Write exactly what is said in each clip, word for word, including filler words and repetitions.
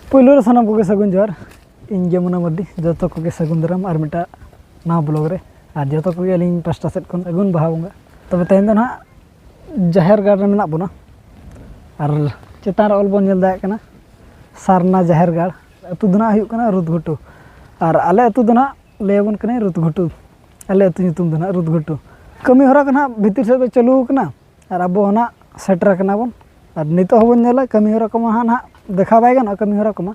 ᱯᱩᱭᱞᱩ ᱨᱮ ᱥᱟᱱᱟᱢ ᱠᱚᱜᱮ ᱥᱟᱹᱜᱩᱱ ᱡᱚᱦᱟᱨ᱾ ᱤᱧ ᱜᱮ ᱢᱩᱱᱟ ᱢᱟᱨᱰᱤ, ᱡᱚᱛᱚ ᱠᱚᱜᱮ ᱥᱟᱹᱜᱩᱱ ᱫᱟᱨᱟᱢ ᱟᱨ ᱢᱤᱫᱴᱟᱜ ᱱᱟᱣᱟ ᱵᱞᱚᱜ ᱨᱮ᱾ ᱟᱨ ᱡᱚᱛᱚ ᱠᱚᱜᱮ ᱟᱹᱞᱤᱧ ᱯᱟᱥᱴᱟ ᱥᱮᱫ ᱠᱷᱚᱱ ᱥᱟᱹᱜᱩᱱ ᱵᱟᱦᱟ ᱵᱚᱸᱜᱟ᱾ ᱛᱚᱵᱮ ᱛᱮᱦᱮᱧ ᱫᱚ ᱱᱟᱦᱟᱜ ᱡᱟᱦᱮᱨ ᱜᱟᱲ ᱨᱮ ᱢᱮᱱᱟᱜ ᱵᱚᱱᱟ᱾ ᱟᱨ ᱪᱮᱛᱟᱱ ᱨᱮ ᱚᱞ ᱵᱚᱱ ᱧᱮᱞ ᱫᱟᱲᱮᱭᱟᱜ ᱠᱟᱱᱟ ᱥᱟᱨᱱᱟ ᱡᱟᱦᱮᱨ ᱜᱟᱲ᱾ ᱟᱹᱛᱩ ᱫᱚ ᱱᱟᱦᱟᱜ ᱦᱩᱭᱩᱜ ᱠᱟᱱᱟ ᱨᱩᱫᱽᱜᱷᱩᱴᱩ᱾ ᱟᱨ ᱟᱞᱮ ᱟᱹᱛᱩ ᱫᱚ ᱱᱟᱦᱟᱜ ᱞᱟᱹᱭ ᱟᱵᱚᱱ ᱠᱟᱹᱱᱟᱹᱧ ᱨᱩᱫᱽᱜᱷᱩᱴᱩ᱾ ᱟᱞᱮ ᱟᱹᱛᱩ ᱧᱩᱛᱩᱢ ᱫᱚ ᱱᱟᱦᱟᱜ ᱨᱩᱫᱽᱜᱷᱩᱴᱩ᱾ ᱠᱟᱹᱢᱤ ᱦᱚᱨᱟ ᱠᱚ ᱱᱟᱦᱟᱜ ᱵᱷᱤᱛᱤᱨ ᱥᱮᱫ ᱫᱚ ᱪᱟᱹᱞᱩ ᱟᱠᱟᱱᱟ᱾ ᱟᱨ ᱟᱵᱚ ᱦᱚᱸ ᱱᱟᱜ ᱥᱮᱴᱮᱨ ᱟᱠᱟᱱᱟ ᱵᱚᱱ᱾ ᱟᱨ ᱱᱤᱛᱚᱜ ᱦᱚᱸᱵᱚᱱ ᱧᱮᱞᱟ, ᱠᱟᱹᱢᱤ ᱦᱚᱨᱟ ᱠᱚᱢᱟ ᱦᱟᱸᱜ ᱱᱟᱜ ᱫᱮᱠᱷᱟᱣ ᱵᱟᱭ ᱜᱟᱱᱚᱜᱼᱟ, ᱠᱟᱹᱢᱤ ᱦᱚᱨᱟ ᱠᱚᱢᱟ᱾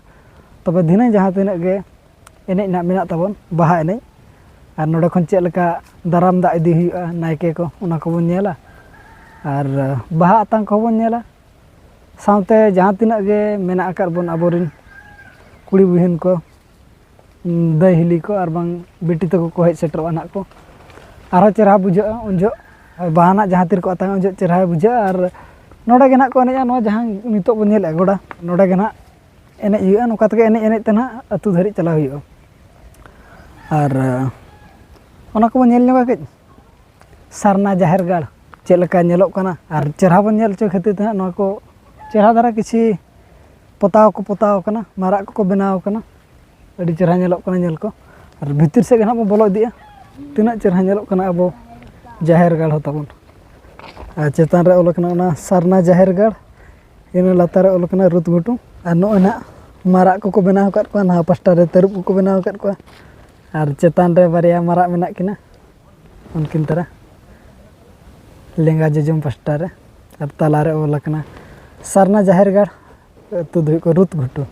ᱛᱚᱵᱮ ᱫᱷᱤᱱᱟᱹᱝ ᱡᱟᱦᱟᱸ ᱛᱤᱱᱟᱹᱜ ᱜᱮ ᱮᱱᱮᱡ ᱱᱟᱜ ᱢᱮᱱᱟᱜ ᱛᱟᱵᱚᱱ, ᱵᱟᱦᱟ ᱮᱱᱮᱡ, ᱟᱨ ᱱᱚᱰᱮ ᱠᱷᱚᱱ ᱪᱮᱫ ᱞᱮᱠᱟ ᱫᱟᱨᱟᱢ ᱫᱟᱜ ᱤᱫᱤ ᱦᱩᱭᱩᱜᱼᱟ ᱱᱟᱭᱠᱮ ᱠᱚ, ᱚᱱᱟ ᱠᱚᱵᱚᱱ ᱧᱮᱞᱟ᱾ ᱟᱨ ᱵᱟᱦᱟ ᱟᱛᱟᱝ ᱠᱚᱦᱚᱸ ᱵᱚᱱ ᱧᱮᱞᱟ᱾ ᱥᱟᱶᱛᱮ ᱡᱟᱦᱟᱸ ᱛᱤᱱᱟᱹᱜ ᱜᱮ ᱢᱮᱱᱟᱜ ᱟᱠᱟᱫ ᱵᱚᱱ ᱟᱵᱚᱨᱮᱱ ᱠᱩᱲᱤ ᱵᱩᱦᱤᱱ ᱠᱚ, ᱫᱟᱹᱭ ᱦᱤᱞᱤ ᱠᱚ ᱟᱨ ᱵᱟᱝ ᱵᱤᱴᱤ ᱛᱟᱠᱚ ᱠᱚ ᱦᱮᱡ ᱥᱮᱴᱮᱨᱚᱜᱼᱟ ᱱᱟᱦᱟᱜ ᱠᱚ, ᱟᱨᱦᱚᱸ ᱪᱮᱦᱨᱟ ᱵᱩᱡᱷᱟᱹᱜᱼᱟ᱾ ᱩᱱ ᱡᱚᱦᱚᱜ ᱵᱟᱦᱟ ᱱᱟᱜ ᱡᱟᱦᱟᱸ ᱛᱤ ᱨᱮᱠᱚ ᱟᱛᱟᱝᱟ, ᱩᱱ ᱡᱚᱦᱚᱜ ᱪᱮᱦᱨᱟ ᱵᱩᱡᱷᱟᱹᱜᱼᱟ᱾ ᱟᱨ ᱱᱚᱰᱮ ᱜᱮ ᱱᱟᱜ ᱠᱚ ᱮᱱᱮᱡᱼᱟ, ᱱᱚᱣᱟ ᱡᱟᱦᱟᱸ ᱱᱤᱛᱚᱜ ᱵᱚᱱ ᱧᱮᱞᱮᱫᱼᱟ ᱜᱚᱰᱟ, ᱱᱚᱰᱮ ᱜᱮ ᱱᱟᱜ ᱮᱱᱮᱡ ᱦᱩᱭᱩᱜᱼᱟ᱾ ᱱᱚᱝᱠᱟ ᱛᱮᱜᱮ ᱮᱱᱮᱡ ᱮᱱᱮᱡ ᱛᱮ ᱱᱟᱜ ᱟᱹᱛᱩ ᱫᱷᱟᱹᱨᱤᱡ ᱪᱟᱞᱟᱣ ᱦᱩᱭᱩᱜᱼᱟ᱾ ᱟᱨ ᱚᱱᱟ ᱠᱚᱵᱚᱱ ᱧᱮᱞ ᱧᱚᱜᱟ ᱠᱟᱹᱡ᱾ ᱥᱟᱨᱱᱟ ᱡᱟᱦᱮᱨ ᱜᱟᱲ ᱪᱮᱫ ᱞᱮᱠᱟ ᱧᱮᱞᱚᱜ ᱠᱟᱱᱟ, ᱟᱨ ᱪᱮᱦᱨᱟ ᱵᱚᱱ ᱧᱮᱞ ᱦᱚᱪᱚ ᱠᱷᱟᱹᱛᱤᱨ ᱛᱮ ᱦᱟᱸᱜ ᱱᱚᱣᱟ ᱠᱚ ᱪᱮᱦᱨᱟ ᱫᱷᱟᱨᱟ ᱠᱤᱪᱷᱤ ᱯᱚᱛᱟᱣ ᱠᱚ ᱯᱚᱛᱟᱣ ᱠᱟᱱᱟ, ᱢᱟᱨᱟᱜ ᱠᱚᱠᱚ ᱵᱮᱱᱟᱣ ᱠᱟᱱᱟ᱾ ᱟᱹᱰᱤ ᱪᱮᱦᱨᱟ ᱧᱮᱞᱚᱜ ᱠᱟᱱᱟ ᱧᱮᱞ ᱠᱚ᱾ ᱟᱨ ᱵᱷᱤᱛᱤᱨ ᱥᱮᱫ ᱜᱮ ᱱᱟᱦᱟᱜ ᱵᱚᱱ ᱵᱚᱞᱚ ᱤᱫᱤᱜᱼᱟ᱾ ᱛᱤᱱᱟᱹᱜ ᱪᱮᱦᱨᱟ ᱧᱮᱞᱚᱜ ᱠᱟᱱᱟ ᱟᱵᱚ ᱡᱟᱦᱮᱨ ᱜᱟᱲ ᱦᱚᱸ ᱛᱟᱵᱚᱱ᱾ ᱟᱨ ᱪᱮᱛᱟᱱ ᱨᱮ ᱚᱞ ᱟᱠᱟᱱᱟ ᱚᱱᱟ ᱥᱟᱨᱱᱟ ᱡᱟᱦᱮᱨ ᱜᱟᱲ, ᱤᱱᱟᱹ ᱞᱟᱛᱟᱨ ᱨᱮ ᱚᱞ ᱟᱠᱟᱱᱟ ᱨᱩᱛ ᱜᱷᱩᱴᱩ᱾ ᱟᱨ ᱱᱚᱜᱼᱚᱭ ᱱᱟᱦᱟᱜ ᱢᱟᱨᱟᱜ ᱠᱚᱠᱚ ᱵᱮᱱᱟᱣ ᱟᱠᱟᱫ ᱠᱚᱣᱟ, ᱱᱟᱦᱟᱜ ᱯᱟᱥᱴᱟ ᱨᱮ ᱛᱟᱹᱨᱩᱵ ᱠᱚᱠᱚ ᱵᱮᱱᱟᱣ ᱟᱠᱟᱫ ᱠᱚᱣᱟ᱾ ᱟᱨ ᱪᱮᱛᱟᱱ ᱨᱮ ᱵᱟᱨᱭᱟ ᱢᱟᱨᱟᱜ ᱢᱮᱱᱟᱜ ᱠᱤᱱᱟ, ᱩᱱᱠᱤᱱ ᱛᱟᱨᱟ ᱞᱮᱸᱜᱟ ᱡᱚᱡᱚᱢ ᱯᱟᱥᱴᱟ ᱨᱮ᱾ ᱟᱨ ᱛᱟᱞᱟᱨᱮ ᱚᱞ ᱟᱠᱟᱱᱟ ᱥᱟᱨᱱᱟ ᱡᱟᱦᱮᱨ ᱜᱟᱲ, ᱟᱹᱛᱩ ᱫᱚ ᱦᱩᱭᱩᱜ ᱠᱟᱱᱟ ᱨᱩᱛ ᱜᱷᱩᱴᱩ᱾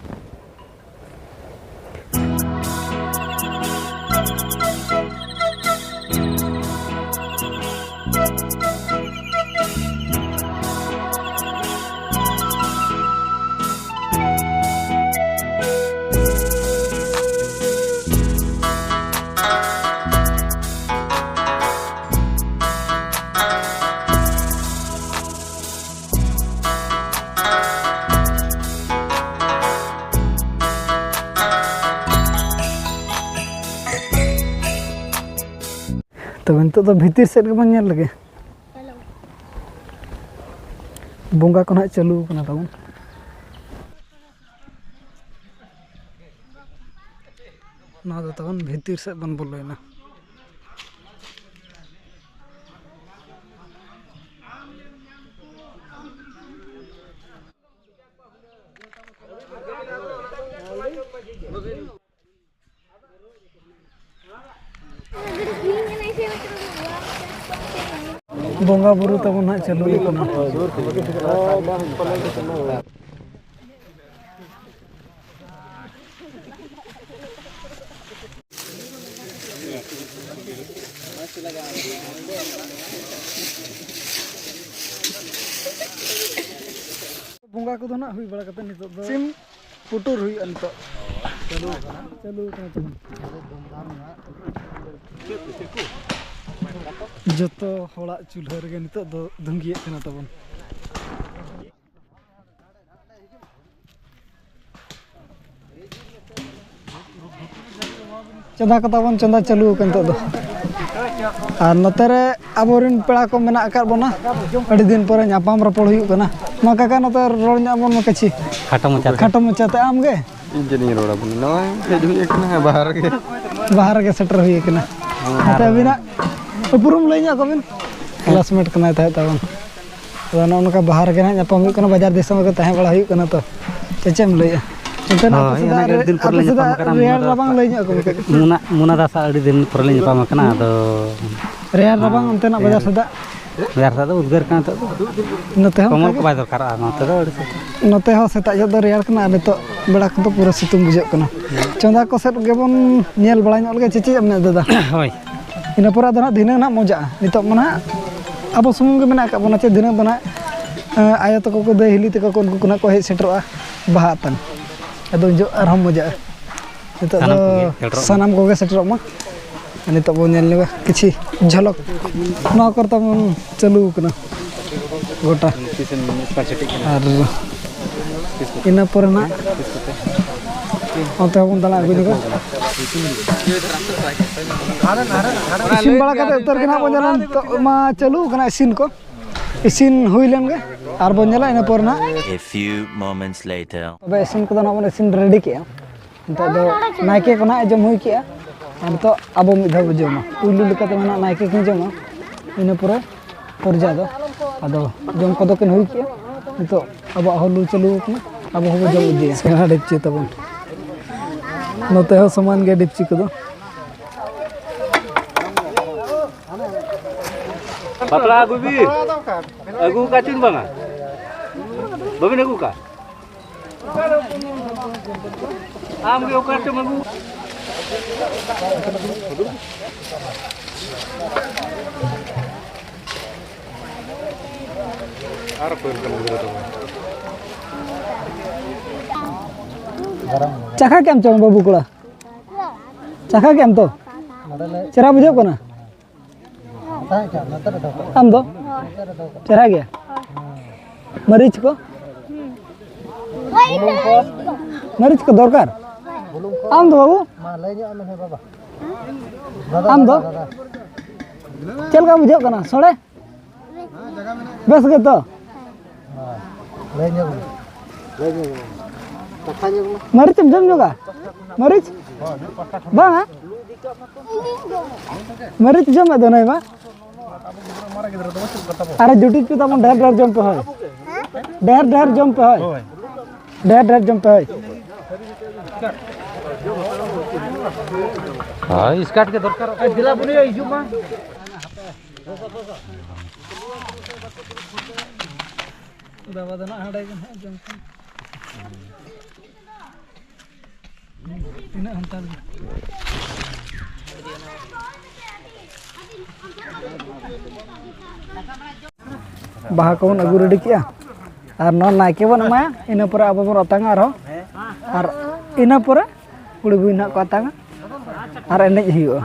ᱛᱚᱵᱮ ᱱᱤᱛᱚᱜ ᱫᱚ ᱵᱷᱤᱛᱤᱨ ᱥᱮᱫ ᱜᱮᱵᱚᱱ ᱧᱮᱞ ᱞᱮᱜᱮ᱾ ᱵᱚᱸᱜᱟ ᱠᱚ ᱱᱟᱦᱟᱜ ᱪᱟᱹᱞᱩ ᱟᱠᱟᱱᱟ ᱛᱟᱵᱚᱱ᱾ ᱱᱚᱣᱟ ᱫᱚ ᱛᱟᱵᱚᱱ ᱵᱷᱤᱛᱤᱨ ᱥᱮᱫ ᱵᱚᱱ ᱵᱚᱞᱚᱭᱮᱱᱟ᱾ ᱵᱚᱸᱜᱟ ᱵᱩᱨᱩ ᱛᱟᱵᱚᱱ ᱦᱟᱸᱜ ᱪᱟᱹᱞᱩ ᱟᱠᱟᱱᱟ᱾ ᱵᱚᱸᱜᱟ ᱠᱚᱫᱚ ᱱᱟᱜ ᱦᱩᱭ ᱵᱟᱲᱟ ᱠᱟᱛᱮ ᱱᱤᱛᱚᱜ ᱫᱚ ᱥᱤᱢ ᱯᱩᱴᱩᱨ ᱦᱩᱭᱩᱜᱼᱟ ᱱᱤᱛᱚᱜ᱾ ᱪᱟᱹᱞᱩ ᱟᱠᱟᱱᱟ ᱛᱟᱵᱚᱱ᱾ ᱡᱚᱛᱚ ᱦᱚᱲᱟᱜ ᱪᱩᱞᱦᱟᱹ ᱨᱮᱜᱮ ᱱᱤᱛᱚᱜ ᱫᱚ ᱫᱷᱩᱝᱜᱤᱭᱟᱹᱜ ᱠᱟᱱᱟ ᱛᱟᱵᱚᱱ᱾ ᱪᱚᱸᱫᱟ ᱠᱚ ᱛᱟᱵᱚᱱ ᱪᱚᱸᱫᱟ ᱪᱟᱹᱞᱩ ᱟᱠᱟᱱ ᱱᱤᱛᱚᱜ ᱫᱚ᱾ ᱟᱨ ᱱᱚᱛᱮ ᱨᱮ ᱟᱵᱚᱨᱮᱱ ᱯᱮᱲᱟ ᱠᱚ ᱢᱮᱱᱟᱜ ᱟᱠᱟᱫ ᱵᱚᱱᱟ, ᱟᱹᱰᱤ ᱫᱤᱱ ᱯᱚᱨᱮ ᱧᱟᱯᱟᱢ ᱨᱚᱯᱚᱲ ᱦᱩᱭᱩᱜ ᱠᱟᱱᱟ᱾ ᱢᱟ ᱠᱟᱠᱟ, ᱱᱚᱛᱮ ᱨᱚᱲ ᱧᱚᱜ ᱟᱵᱚᱱ ᱢᱟ ᱠᱤᱪᱷᱤ᱾ ᱠᱷᱟᱴᱚ ᱢᱟᱪᱷᱟ ᱛᱮ᱾ ᱠᱷᱟᱴᱚ ᱢᱟᱪᱷᱟ ᱛᱮ, ᱟᱢ ᱜᱮ? ᱤᱧ ᱪᱮᱫ ᱤᱧ ᱨᱚᱲ ᱟᱵᱚᱱᱟ, ᱱᱚᱜᱼᱚᱭ ᱦᱮᱡ ᱦᱩᱭ ᱟᱠᱟᱱᱟ ᱵᱟᱦᱟ ᱨᱮᱜᱮ᱾ ᱵᱟᱦᱟ ᱨᱮᱜᱮ ᱥᱮᱴᱮᱨ ᱦᱩᱭ ᱟᱠᱟᱱᱟ᱾ ᱟᱯᱮ ᱟᱹᱵᱤᱱᱟᱜ ᱩᱯᱨᱩᱢ ᱞᱟᱹᱭ ᱧᱚᱜ ᱠᱚᱵᱤᱱ? ᱠᱞᱟᱥᱢᱮᱴ ᱠᱟᱱᱟᱭ ᱛᱟᱦᱮᱸᱫ ᱛᱟᱵᱚᱱ᱾ ᱟᱫᱚ ᱱᱚᱜᱼᱚ ᱱᱚᱝᱠᱟ ᱵᱟᱦᱟ ᱨᱮᱜᱮ ᱱᱟᱦᱟᱜ ᱧᱟᱯᱟᱢ ᱦᱩᱭᱩᱜ ᱠᱟᱱᱟ, ᱵᱟᱡᱟᱨ ᱫᱤᱥᱚᱢ ᱨᱮᱜᱮ ᱛᱟᱦᱮᱸ ᱵᱟᱲᱟ ᱦᱩᱭᱩᱜ ᱠᱟᱱᱟ ᱛᱚ᱾ ᱪᱮᱫ ᱪᱮᱫ ᱮᱢ ᱞᱟᱹᱭᱮᱜᱼᱟ? ᱚᱱᱛᱮᱱᱟᱜ ᱦᱳᱭ, ᱟᱯᱮ ᱥᱮᱫᱟᱜ ᱤᱱᱟᱹᱜᱮ ᱨᱮ-, ᱟᱹᱰᱤ ᱫᱤᱱ ᱯᱚᱨᱮ ᱟᱯᱮ ᱞᱮ ᱧᱟᱯᱟᱢ ᱥᱮᱫᱟᱜ ᱟᱠᱟᱱᱟ, ᱨᱮᱭᱟᱲ ᱢᱩᱱᱟ ᱫᱟ᱾ ᱨᱟᱵᱟᱝ ᱞᱟᱹᱭ ᱧᱚᱜ ᱠᱚᱢ ᱠᱟᱹᱡ᱾ ᱢᱩᱱᱟ, ᱢᱩᱱᱟ ᱫᱟ ᱥᱟᱶ ᱟᱹᱰᱤ ᱫᱤᱱ ᱯᱚᱨᱮ ᱞᱮ ᱧᱟᱯᱟᱢ ᱟᱠᱟᱱᱟ, ᱟᱫᱚ ᱨᱮᱭᱟᱲ ᱨᱟᱵᱟᱝ ᱚᱱᱛᱮᱱᱟᱜ ᱵᱟᱡᱟᱨ ᱥᱮᱫᱟᱜ? ᱵᱟᱡᱟᱨ ᱥᱮᱫᱟᱜ ᱫᱚ ᱩᱫᱽᱜᱟᱹᱨ ᱠᱟᱱᱟ ᱱᱤᱛᱚᱜ ᱫᱚ᱾ ᱱᱚᱛᱮ ᱦᱚᱸ ᱠᱚᱢᱚᱞ ᱚᱱᱠᱟ ᱠᱚ ᱜᱮ᱾ ᱵᱟᱭ ᱫᱚᱨᱠᱟᱨᱚᱜᱼᱟ ᱱᱚᱛᱮ ᱫᱚ ᱟᱹᱰᱤ ᱥᱤᱛᱩᱝ᱾ ᱱᱚᱛᱮ ᱦᱚᱸ ᱥᱮᱛᱟᱜ ᱡᱚᱦᱚᱜ ᱫᱚ ᱨᱮᱭᱟᱲ ᱠᱟᱱᱟ, ᱟᱨ ᱱᱤᱛᱚᱜ ᱵᱮᱲᱟ ᱠᱚᱫᱚ ᱯᱩᱨᱟᱹ ᱥᱤᱛᱩᱝ ᱵᱩᱡᱷᱟᱹᱜ ᱠᱟᱱᱟ᱾ ᱪᱚᱸᱫᱟ ᱠᱚ ᱥᱮᱫ ᱜᱮᱵᱚᱱ ᱧᱮᱞ ᱵᱟᱲᱟ ᱧᱚᱜ ᱞᱮᱜᱮ, ᱪᱮᱫ ᱪᱮᱫ ᱮᱢ ᱢᱮᱱ ᱫᱟᱫᱟ? ᱦᱳᱭ᱾ ᱤᱱᱟᱹ ᱯᱚᱨᱮ ᱟᱫᱚ ᱱᱟᱦᱟᱜ ᱫᱷᱤᱱᱟᱹᱝ ᱱᱟᱦᱟᱜ ᱢᱚᱡᱟᱜᱼᱟ᱾ ᱱᱤᱛᱚᱜ ᱢᱟ ᱱᱟᱦᱟᱜ ᱟᱵᱚ ᱥᱩᱢᱩᱝ ᱜᱮ ᱢᱮᱱᱟᱜ ᱟᱠᱟᱫ ᱵᱚᱱᱟ, ᱪᱮ ᱫᱷᱤᱱᱟᱹᱝ ᱫᱚ ᱱᱟᱦᱟᱜ, ᱮᱸ, ᱟᱭᱳ ᱛᱟᱠᱚ ᱠᱚ, ᱫᱟᱹᱭ ᱦᱤᱞᱤ ᱛᱟᱠᱚ ᱠᱚ, ᱩᱱᱠᱩ ᱠᱚ ᱱᱟᱦᱟᱜ ᱠᱚ ᱦᱮᱡ ᱥᱮᱴᱮᱨᱚᱜᱼᱟ ᱵᱟᱦᱟ ᱟᱛᱟᱝ᱾ ᱟᱫᱚ ᱩᱱ ᱡᱚᱦᱚᱜ ᱟᱨᱦᱚᱸ ᱢᱚᱡᱟᱜᱼᱟ᱾ ᱱᱤᱛᱚᱜ ᱫᱚ ᱥᱟᱱᱟᱢ ᱠᱚᱜᱮ ᱥᱮᱴᱮᱨᱚᱜ ᱢᱟ᱾ ᱥᱟᱱᱟᱢ ᱠᱚᱜᱮ ᱥᱮᱴᱮᱨᱚᱜ ᱢᱟ᱾ ᱱᱤᱛᱚᱜ ᱵᱚᱱ ᱧᱮᱞ ᱧᱚᱜᱟ ᱠᱤᱪᱷᱤ ᱡᱷᱚᱞᱚᱠ᱾ ᱱᱚᱣᱟ ᱠᱚᱨᱮ ᱛᱟᱵᱚᱱ ᱪᱟᱹᱞᱩ ᱟᱠᱟᱱᱟ ᱜᱚᱴᱟ᱾ ᱟᱨ ᱤᱱᱟᱹ ᱯᱚᱨᱮ ᱱᱟᱜ ᱚᱱᱛᱮ ᱦᱚᱸᱵᱚᱱ ᱫᱟᱬᱟ ᱟᱹᱜᱩ ᱧᱚᱜᱟ᱾ ᱤᱥᱤᱱ ᱵᱟᱲᱟ ᱠᱟᱛᱮ ᱩᱛᱟᱹᱨ ᱜᱮ ᱱᱟᱦᱟᱜ ᱵᱚᱱ ᱧᱮᱞᱟ᱾ ᱱᱤᱛᱚᱜ ᱢᱟ ᱪᱟᱹᱞᱩ ᱠᱟᱱᱟ ᱤᱥᱤᱱ ᱠᱚ᱾ ᱤᱥᱤᱱ ᱦᱩᱭ ᱞᱮᱱ ᱜᱮ ᱟᱨ ᱵᱚᱱ ᱧᱮᱞᱟ ᱤᱱᱟᱹ ᱯᱚᱨ ᱱᱟᱦᱟᱜ᱾ A few moments later. ᱛᱚᱵᱮ ᱤᱥᱤᱱ ᱠᱚᱫᱚ ᱱᱟᱦᱟᱜ ᱵᱚᱱ ᱤᱥᱤᱱ ᱨᱮᱰᱤ ᱠᱮᱜᱼᱟ᱾ ᱱᱤᱛᱚᱜ ᱫᱚ ᱱᱟᱭᱠᱮ ᱠᱚ ᱱᱟᱦᱟᱜ ᱮ ᱡᱚᱢ ᱦᱩᱭ ᱠᱮᱜᱼᱟ᱾ ᱟᱨ ᱱᱤᱛᱚᱜ ᱟᱵᱚ ᱢᱤᱫ ᱫᱷᱟᱣ ᱵᱚ ᱡᱚᱢᱟ᱾ ᱯᱩᱭᱞᱩ ᱞᱮᱠᱟᱛᱮ ᱢᱟ ᱱᱟᱦᱟᱜ ᱱᱟᱭᱠᱮ ᱠᱤᱱ ᱡᱚᱢᱟ, ᱤᱱᱟᱹ ᱯᱚᱨᱮ ᱯᱨᱚᱡᱟ ᱫᱚ᱾ ᱟᱫᱚ ᱡᱚᱢ ᱠᱚᱫᱚ ᱠᱤᱱ ᱦᱩᱭ ᱠᱮᱜᱼᱟ᱾ ᱱᱤᱛᱚᱜ ᱟᱵᱚᱣᱟᱜ ᱦᱚᱸ ᱞᱩ ᱪᱟᱹᱞᱩ ᱟᱠᱟᱱᱟ, ᱟᱵᱚ ᱦᱚᱸᱵᱚ ᱡᱚᱢ ᱤᱫᱤᱭᱟ᱾ ᱥᱮᱬᱟ ᱰᱮᱠᱪᱤ ᱛᱟᱵᱚᱱ᱾ ᱱᱚᱛᱮ ᱦᱚᱸ ᱥᱚᱢᱟᱱ ᱜᱮᱭᱟ ᱰᱮᱠᱪᱤ ᱠᱚᱫᱚ᱾ ᱯᱟᱛᱲᱟ ᱟᱹᱜᱩᱭ ᱵᱤᱱ᱾ ᱟᱹᱜᱩ ᱟᱠᱟᱫ ᱪᱚᱧ ᱵᱟᱝᱟ? ᱵᱟᱹᱵᱤᱱ ᱟᱹᱜᱩ ᱟᱠᱟᱫ? ᱟᱢ ᱜᱮ ᱚᱠᱟ ᱪᱚᱢ ᱟᱹᱜᱩ? ᱟᱨ ᱚᱠᱚᱭ ᱞᱮᱠᱟᱱ ᱜᱤᱫᱽᱨᱟᱹ ᱛᱟᱵᱚᱱ? ᱪᱟᱠᱷᱟ ᱠᱮᱫ ᱟᱢ ᱪᱚᱝ ᱵᱟᱹᱵᱩ ᱠᱚᱲᱟ? ᱪᱟᱠᱷᱟ ᱠᱮᱫ ᱟᱢ ᱛᱚ? ᱪᱮᱦᱨᱟ ᱵᱩᱡᱷᱟᱹᱜ ᱠᱟᱱᱟ? ᱟᱢ ᱫᱚ? ᱪᱮᱦᱨᱟ ᱜᱮᱭᱟ? ᱢᱟᱹᱨᱤᱪ ᱠᱚ? ᱢᱟᱹᱨᱤᱪ ᱠᱚ ᱫᱚᱨᱠᱟᱨ? ᱟᱢ ᱫᱚ ᱵᱟᱹᱵᱩ? ᱢᱟ ᱞᱟᱹᱭ ᱧᱚᱜ ᱢᱮ ᱵᱟᱵᱟ᱾ ᱟᱢ ᱫᱚ? ᱪᱮᱫ ᱞᱮᱠᱟ ᱵᱩᱡᱷᱟᱹᱜ ᱠᱟᱱᱟ ᱥᱚᱲᱮ? ᱵᱮᱥ ᱜᱮᱛᱚ? ᱞᱟᱹᱭ ᱧᱚᱜ ᱢᱮ᱾ ᱞᱟᱹᱭ ᱧᱚᱜ ᱢᱮ᱾ ᱠᱟᱛᱷᱟ ᱧᱚᱜ ᱢᱮ᱾ ᱢᱟᱹᱨᱤᱪ ᱮᱢ ᱡᱚᱢ ᱧᱚᱜᱟ? ᱢᱟᱹᱨᱤᱪ? ᱵᱟᱝᱟ? ᱢᱟᱹᱨᱤᱪ ᱡᱚᱢ ᱮᱫ ᱫᱚ ᱱᱩᱭ ᱢᱟ᱾ ᱟᱨᱮ ᱡᱩᱴᱤᱡ ᱯᱮ ᱛᱟᱵᱚᱱ, ᱰᱷᱮᱨ ᱰᱷᱮᱨ ᱡᱚᱢ ᱯᱮ ᱦᱳᱭ᱾ ᱰᱷᱮᱨ ᱰᱷᱮᱨ ᱡᱚᱢ ᱯᱮ ᱦᱳᱭ᱾ ᱰᱷᱮᱨ ᱰᱷᱮᱨ ᱡᱚᱢ ᱯᱮ ᱦᱳᱭ᱾ ᱦᱳᱭ, ᱥᱠᱟᱴ ᱜᱮ ᱫᱚᱨᱠᱟᱨᱚᱜ ᱠᱟᱱᱟ᱾ ᱫᱮᱞᱟ ᱵᱚᱱᱮ ᱦᱤᱡᱩᱜ ᱢᱟ᱾ ᱵᱟᱵᱟ ᱫᱚ ᱱᱟᱜ ᱦᱟᱸᱰᱮ ᱜᱮ ᱱᱟᱜ ᱡᱚᱢ ᱠᱷᱟᱱ᱾ ᱛᱤᱱᱟᱹᱜ ᱦᱟᱱᱛᱟᱲ ᱜᱮ᱾ ᱵᱟᱦᱟ ᱠᱚᱵᱚᱱ ᱟᱹᱜᱩ ᱨᱮᱰᱤ ᱠᱮᱜᱼᱟ ᱟᱨ ᱱᱚᱣᱟ ᱱᱟᱭᱠᱮ ᱵᱚᱱ ᱮᱢᱟᱭᱟ, ᱤᱱᱟᱹ ᱯᱚᱨᱮ ᱟᱵᱚ ᱵᱚᱱ ᱟᱛᱟᱝᱟ ᱟᱨᱦᱚᱸ, ᱟᱨ ᱤᱱᱟᱹ ᱯᱚᱨᱮ ᱠᱩᱲᱤ ᱵᱚᱭᱦᱟ ᱱᱟᱦᱟᱜ ᱠᱚ ᱟᱛᱟᱝᱟ ᱟᱨ ᱮᱱᱮᱡ ᱦᱩᱭᱩᱜᱼᱟ᱾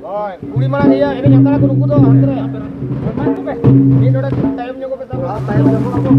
ᱦᱳᱭ, ᱠᱩᱲᱤ ᱢᱟᱲᱟᱝ ᱤᱭᱟᱹ ᱮᱱᱮᱡ ᱦᱟᱛᱟᱲᱟ ᱠᱚ ᱱᱩᱠᱩ ᱫᱚ ᱦᱟᱱᱛᱮ ᱨᱮ᱾ ᱢᱤᱫ ᱱᱚᱰᱮᱠ ᱛᱟᱭᱚᱢ ᱧᱚᱜᱚᱜ ᱯᱮ, ᱛᱟᱨᱯᱚᱨ᱾ ᱛᱟᱭᱚᱢ ᱧᱚᱜᱚᱜ ᱟᱵᱚ᱾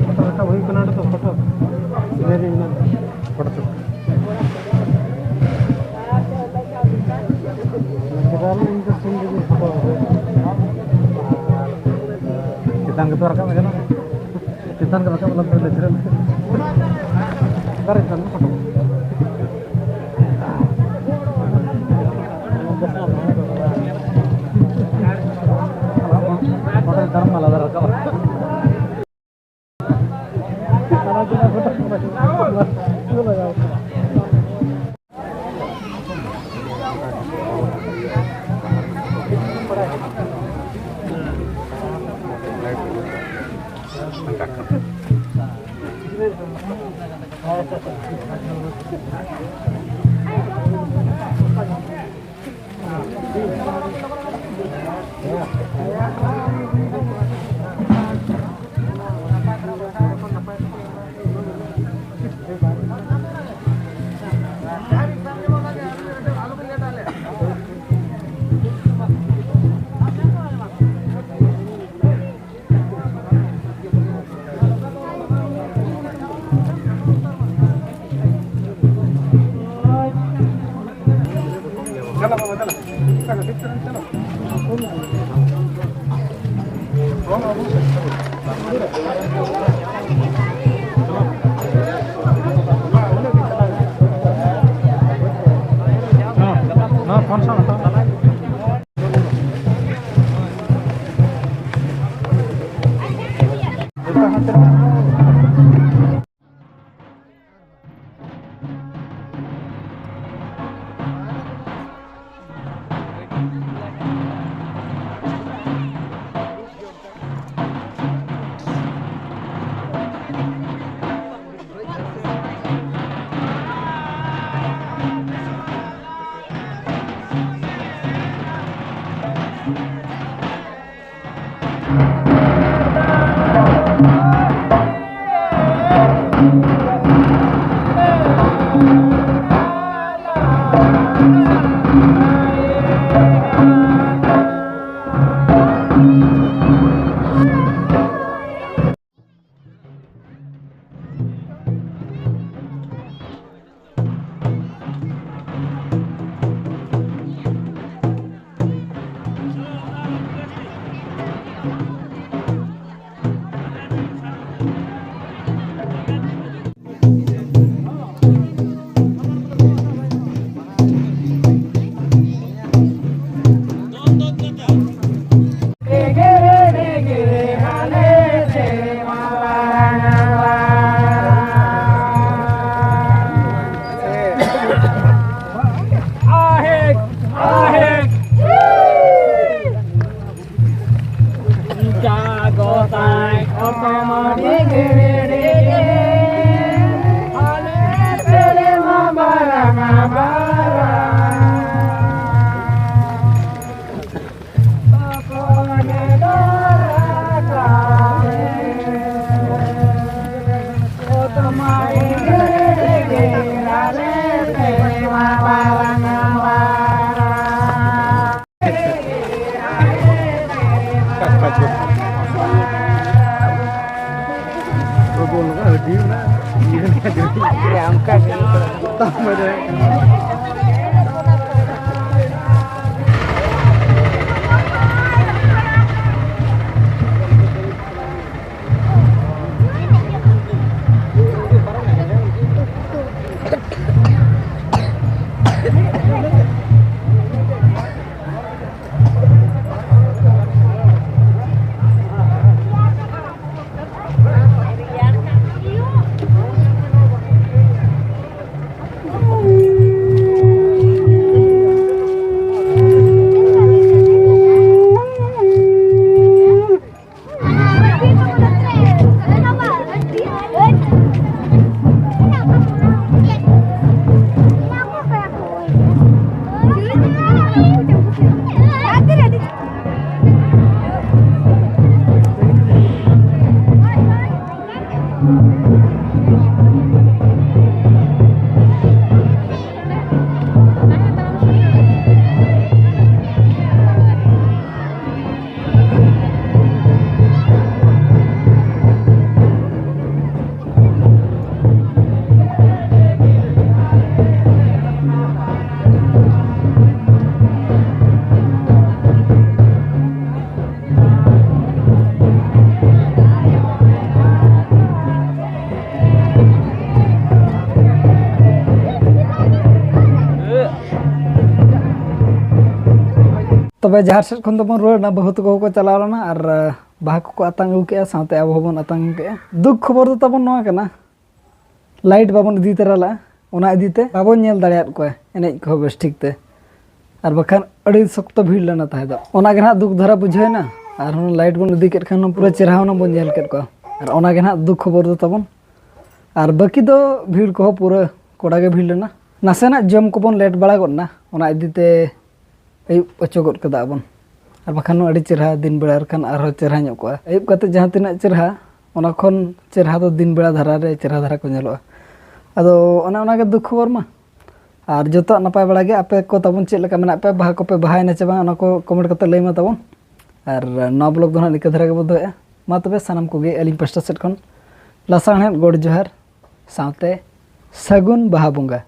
ᱯᱷᱳᱴᱳ ᱨᱟᱠᱟᱵ ᱦᱩᱭ ᱠᱟᱱᱟ, ᱚᱸᱰᱮ ᱫᱚ ᱯᱷᱳᱴᱳ ᱥᱤᱱᱟᱨᱤ ᱢᱮᱱᱟᱜᱼᱟ᱾ Photo shoot. ᱱᱮᱪᱟᱨᱟᱞ ᱤᱧ ᱫᱚ ᱥᱤᱱ ᱨᱮᱜᱮ ᱯᱷᱳᱴᱳ ᱦᱚᱪᱚᱭᱟ᱾ ᱪᱮᱛᱟᱱ ᱜᱮᱛᱚ ᱨᱟᱠᱟᱵ ᱜᱟᱱᱚᱜᱼᱟ᱾ ᱪᱮᱛᱟᱱ ᱜᱮ ᱨᱟᱠᱟᱵ ᱟᱞᱚᱢ ᱞᱟᱹᱭ ᱫᱷᱟᱹᱨᱤᱡ᱾ ᱚᱠᱟᱨᱮ ᱪᱮᱛᱟᱱ ᱜᱮ ᱯᱷᱳᱴᱳ? ᱯᱷᱳᱴᱳ ᱪᱮᱛᱟᱱ ᱢᱟ ᱟᱞᱟᱫᱟ ᱨᱟᱠᱟᱵ᱾ ᱱᱚᱣᱟ ᱯᱷᱳᱱ ᱥᱟᱵ ᱦᱟᱛᱟᱲ ᱢᱮ᱾ ᱚᱱᱠᱟ ᱜᱮ᱾ ᱛᱟᱨᱯᱚᱨᱮ ᱛᱚᱵᱮ ᱡᱟᱦᱮᱨ ᱥᱮᱫ ᱠᱷᱚᱱ ᱫᱚᱵᱚᱱ ᱨᱩᱣᱟᱹᱲ ᱮᱱᱟ, ᱵᱟᱹᱦᱩ ᱛᱟᱠᱚ ᱠᱚ ᱪᱟᱞᱟᱣ ᱞᱮᱱᱟ ᱟᱨ ᱟᱸ, ᱵᱟᱦᱟ ᱠᱚᱠᱚ ᱟᱛᱟᱝ ᱟᱹᱜᱩ ᱠᱮᱜᱼᱟ, ᱥᱟᱶᱛᱮ ᱟᱵᱚ ᱦᱚᱸᱵᱚᱱ ᱟᱛᱟᱝ ᱟᱹᱜᱩ ᱠᱮᱜᱼᱟ᱾ ᱫᱩᱠ ᱠᱷᱚᱵᱚᱨ ᱫᱚ ᱛᱟᱵᱚᱱ ᱱᱚᱣᱟ ᱠᱟᱱᱟ, ᱞᱟᱭᱤᱴ ᱵᱟᱵᱚᱱ ᱤᱫᱤ ᱛᱟᱨᱟ ᱞᱮᱜᱼᱟ, ᱚᱱᱟ ᱤᱫᱤ ᱛᱮ ᱵᱟᱵᱚᱱ ᱧᱮᱞ ᱫᱟᱲᱮᱭᱟᱫ ᱠᱚᱣᱟ ᱮᱱᱮᱡ ᱠᱚᱦᱚᱸ ᱵᱮᱥ ᱴᱷᱤᱠ ᱛᱮ᱾ ᱟᱨ ᱵᱟᱠᱷᱟᱱ ᱟᱹᱰᱤ ᱥᱚᱠᱛᱚ ᱵᱷᱤᱲ ᱞᱮᱱᱟ ᱛᱟᱦᱮᱸ ᱫᱚ᱾ ᱚᱱᱟ ᱜᱮ ᱱᱟᱦᱟᱜ ᱫᱩᱠ ᱫᱷᱟᱨᱟ ᱵᱩᱡᱷᱟᱹᱣ ᱮᱱᱟ᱾ ᱟᱨᱦᱚᱸ ᱞᱟᱭᱤᱴ ᱵᱚᱱ ᱤᱫᱤ ᱠᱮᱫ ᱠᱷᱟᱱ ᱯᱩᱨᱟᱹ ᱪᱮᱦᱨᱟ ᱦᱩᱱᱟᱹᱝ ᱵᱚᱱ ᱧᱮᱞ ᱠᱮᱫ ᱠᱚᱣᱟ᱾ ᱟᱨ ᱚᱱᱟ ᱜᱮ ᱱᱟᱦᱟᱜ ᱫᱩᱠ ᱠᱷᱚᱵᱚᱨ ᱫᱚ ᱛᱟᱵᱚᱱ᱾ ᱟᱨ ᱵᱟᱹᱠᱤ ᱫᱚ ᱵᱷᱤᱲ ᱠᱚᱦᱚᱸ ᱯᱩᱨᱟᱹ ᱠᱚᱲᱟ ᱜᱮ ᱵᱷᱤᱲ ᱞᱮᱱᱟ᱾ ᱱᱟᱥᱮᱱᱟᱜ ᱡᱚᱢ ᱠᱚᱵᱚᱱ ᱞᱮᱴ ᱵᱟᱲᱟ ᱜᱚᱫ ᱮᱱᱟ, ᱚᱱᱟ ᱤᱫᱤ ᱛᱮ ᱟᱹᱭᱩᱵ ᱚᱪᱚ ᱜᱚᱫ ᱠᱟᱫᱟ ᱵᱚᱱ᱾ ᱟᱨ ᱵᱟᱠᱷᱟᱱ ᱟᱹᱰᱤ ᱪᱮᱦᱨᱟ, ᱫᱤᱱ ᱵᱮᱲᱟ ᱨᱮᱠᱷᱟᱱ ᱟᱨᱦᱚᱸ ᱪᱮᱦᱨᱟ ᱧᱚᱜ ᱠᱚᱜᱼᱟ᱾ ᱟᱹᱭᱩᱵ ᱠᱟᱛᱮ ᱡᱟᱦᱟᱸ ᱛᱤᱱᱟᱹᱜ ᱪᱮᱦᱨᱟ, ᱚᱱᱟ ᱠᱷᱚᱱ ᱪᱮᱦᱨᱟ ᱫᱚ ᱫᱤᱱ ᱵᱮᱲᱟ ᱫᱷᱟᱨᱟ ᱨᱮ ᱪᱮᱦᱨᱟ ᱫᱷᱟᱨᱟ ᱠᱚ ᱧᱮᱞᱚᱜᱼᱟ᱾ ᱟᱫᱚ ᱚᱱᱮ ᱚᱱᱟ ᱜᱮ ᱫᱩᱠ ᱠᱷᱚᱵᱚᱨ ᱢᱟ᱾ ᱟᱨ ᱡᱚᱛᱚᱣᱟᱜ ᱱᱟᱯᱟᱭ ᱵᱟᱲᱟ ᱜᱮ᱾ ᱟᱯᱮ ᱠᱚ ᱛᱟᱵᱚᱱ ᱪᱮᱫ ᱞᱮᱠᱟ ᱢᱮᱱᱟᱜ ᱯᱮᱭᱟ? ᱵᱟᱦᱟ ᱠᱚᱯᱮ ᱵᱟᱦᱟᱭᱮᱱᱟ ᱪᱮ ᱵᱟᱝ? ᱚᱱᱟ ᱠᱚ ᱠᱚᱢᱮᱱᱴ ᱠᱟᱛᱮ ᱞᱟᱹᱭ ᱢᱟ ᱛᱟᱵᱚᱱ᱾ ᱟᱨ ᱱᱚᱣᱟ ᱵᱞᱚᱜ ᱫᱚ ᱱᱟᱦᱟᱜ ᱱᱤᱝᱠᱟᱹ ᱫᱷᱟᱨᱟ ᱜᱮᱵᱚ ᱫᱚᱦᱚᱭᱟ᱾ ᱢᱟ ᱛᱚᱵᱮ ᱥᱟᱱᱟᱢ ᱠᱚᱜᱮ ᱟᱹᱞᱤᱧ ᱯᱟᱥᱴᱟ ᱥᱮᱫ ᱠᱷᱚᱱ ᱞᱟᱥᱟᱲᱦᱮᱫ ᱜᱚᱰ ᱡᱚᱦᱟᱨ ᱥᱟᱶᱛᱮ ᱥᱟᱹᱜᱩᱱ ᱵᱟᱦᱟ ᱵᱚᱸᱜᱟ᱾